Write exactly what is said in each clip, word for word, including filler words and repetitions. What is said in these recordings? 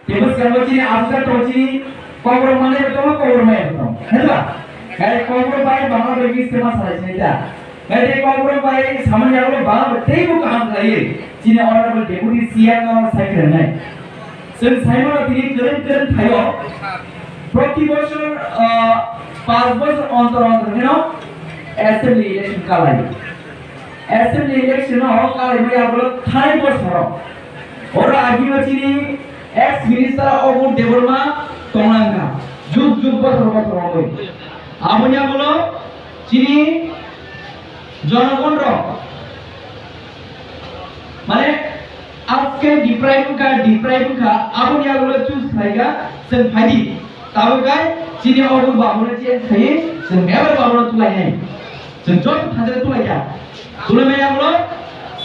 Tebwskango chini aswksa tong chini kokborok manai bo tongo, kokborok maya bo tongo. Hwnba? Hai kokborok bai bangma bai mix khe ma salai sinai ta. Hai tei kokborok bai samani yago bangma bai teibo kaham khlaiwi chini Honorable Deputy C M no sai khlainai. Chwng saimano tini kwrwng kwrwng thaio. Proti bosor, ah, panch bosor ontor ontor hino assembly election kalai. Assembly election o kalaimani yagulo thanai bosoro. Oro agini chini ex minister Obur Debbarma tonglangkha. Juk juk bosor bosor wngwi. Aboni yagulo chini jonogon rok, mane, aske deprive wngkha, deprive wngkha, aboni yagulo choose khlaikha, chwng phaidi. Tabuk kai chini Obur Babuno change khaiwi, chwng Mevar Babuno tulainai. Chwng joto thansa tulaikha. Tulaimani yagulo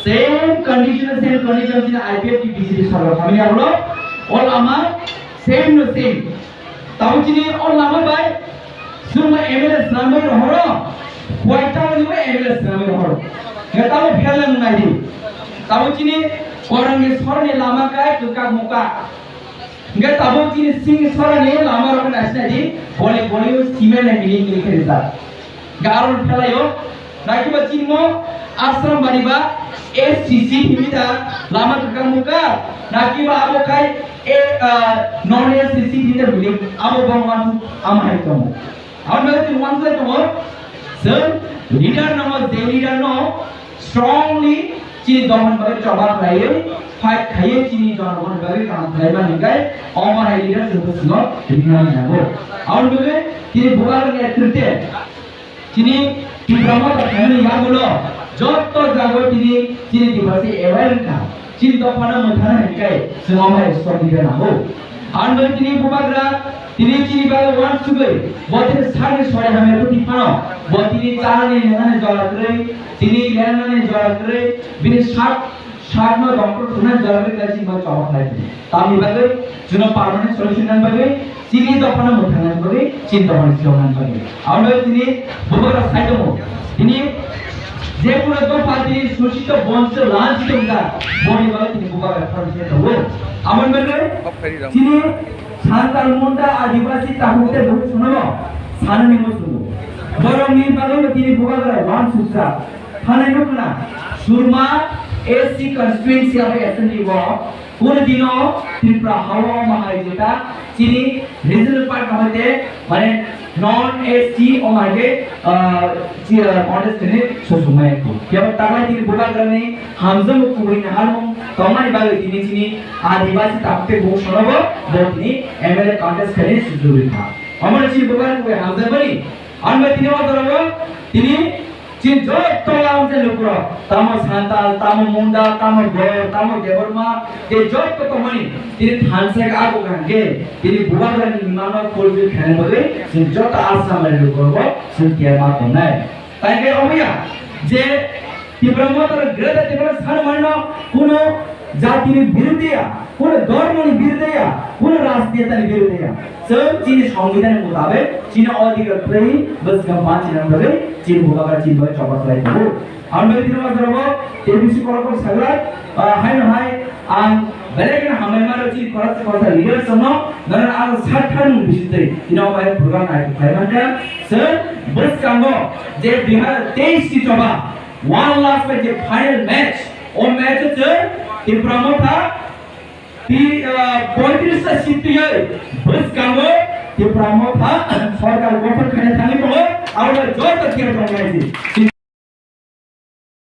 same condition, same condition chini I P F T B J P sarkar khamani yagulo o lama same no same. Tabuk chini o lama bai chwngma M L A swnamwi rohoro, Kuaita ni bo M L A swnamwi rohoro. Khe tabuk phela nung naidi. Tabuk chini Korongni sorni lama kai kwkak mukak. Hingke tabuk chini sing sorani lama rok naisina di, boli boli o cement ni miling miling khe rijak. Hingke aro phelaio, nakiba chini mo Asram bari ba S C C himida lama kwkang muka, nakiba abo khai e, ah, non S C C himida miling abo bong wan ama hai tongo. Aboni bagwi chwng uansuk lai tongo, chwng leader no, je leader no strongly chini dophani bagwi choba khlaiwi, fight khaiwi chini jonogoni bagwi kaham khlaimani hwnkhe omo hai leader chwng bwskango rinani nango. Aboni bagwi chini bubagrani netrite chini Tipra Motha khaimani yagulo jotto jagao tini chini Tiprasa aware wngkha. Chini dophano mwthangna hwnkhai chwng omo hai stop dida nango. Ang bai tini bubagra tini chini bagwi uansugwi bo tini sakni sori hamya bwtwi phano bo tini chanani lenani jora kwrwi, tini lenani jora kwrwi, bini sak sakno doctor thwngnani jora kwrwi khe chini bagwi choba khlai tini. Tamni bagwi chwngno permanent solution nani bagwi chini dophano mwthangna bagwi chini dophani siyokna bagwi. Aboni bagwi tini bubagra sai tongo. Tini je kuno dopha tini suchito bonchito lanchito wngkha, boni bagwi tini bubagra khoroksa tongo. Aboni bagwi chini Santal, Munda, Adibasi, Takhuk tei Bru sono sanani muchungo. Borokni bagwi tini bubagra uansukjak. Thanai nukna Surma S C constituency abo assembly o Kunu dino Tripura hao omo hai jeta chini regional party no hoite mane non S T omo hai ke, ah, chi, ah, contest khe susumai ko. Kebo taklai tini bubagrani hamjwk kubui ni halmung tongmani bagwi tini chini Adibasi takhuk tei Bru sono bo bo tini M L A contest khe susumai kha. Omo chini bubagrani kubui hamjwk bani. Ang bai tini o jora o tini Chini jotto lamse lukurok, tamo Santal, tamo Munda, tamo Bor, tamo Debbarma, tei jotto tongmani, tini thansa khe abo kaham khe, tini bubagrani imano fulfill khaina bagwi, chini jotto Assam ni lukurok bo chini tiyar ma tongnai. Tai khe omo ya, je Tipra Motha Greater Tipra Motha sanmano kuno jatini biruddhe ya, kuno dhormoni biruddhe ya, kuno rajnetani biruddhe ya. Chwng chini songbidhan mutabek chini odhikar kwrwi bwskang banchinani bagwi chini bubagra chini bagwi choba khlai tongo. Ang bagwi tini o jora o T B C korokor saglak, ah, haino hai ang belai kheno hambai mano chini khoroksa khoroksa leaders rokno, nono ang sak thani bisingtwi tini o bai program nai khlai mankha. Chwng bwskango je dui hazar teis ni choba one last bai je final match, o match o chwng Tipra Motha Ti, ah, poitris ta seat twiwi bwskango Tipra Motha sorkar gothon khaina thangwi tongo, abo joto khe tongnai di.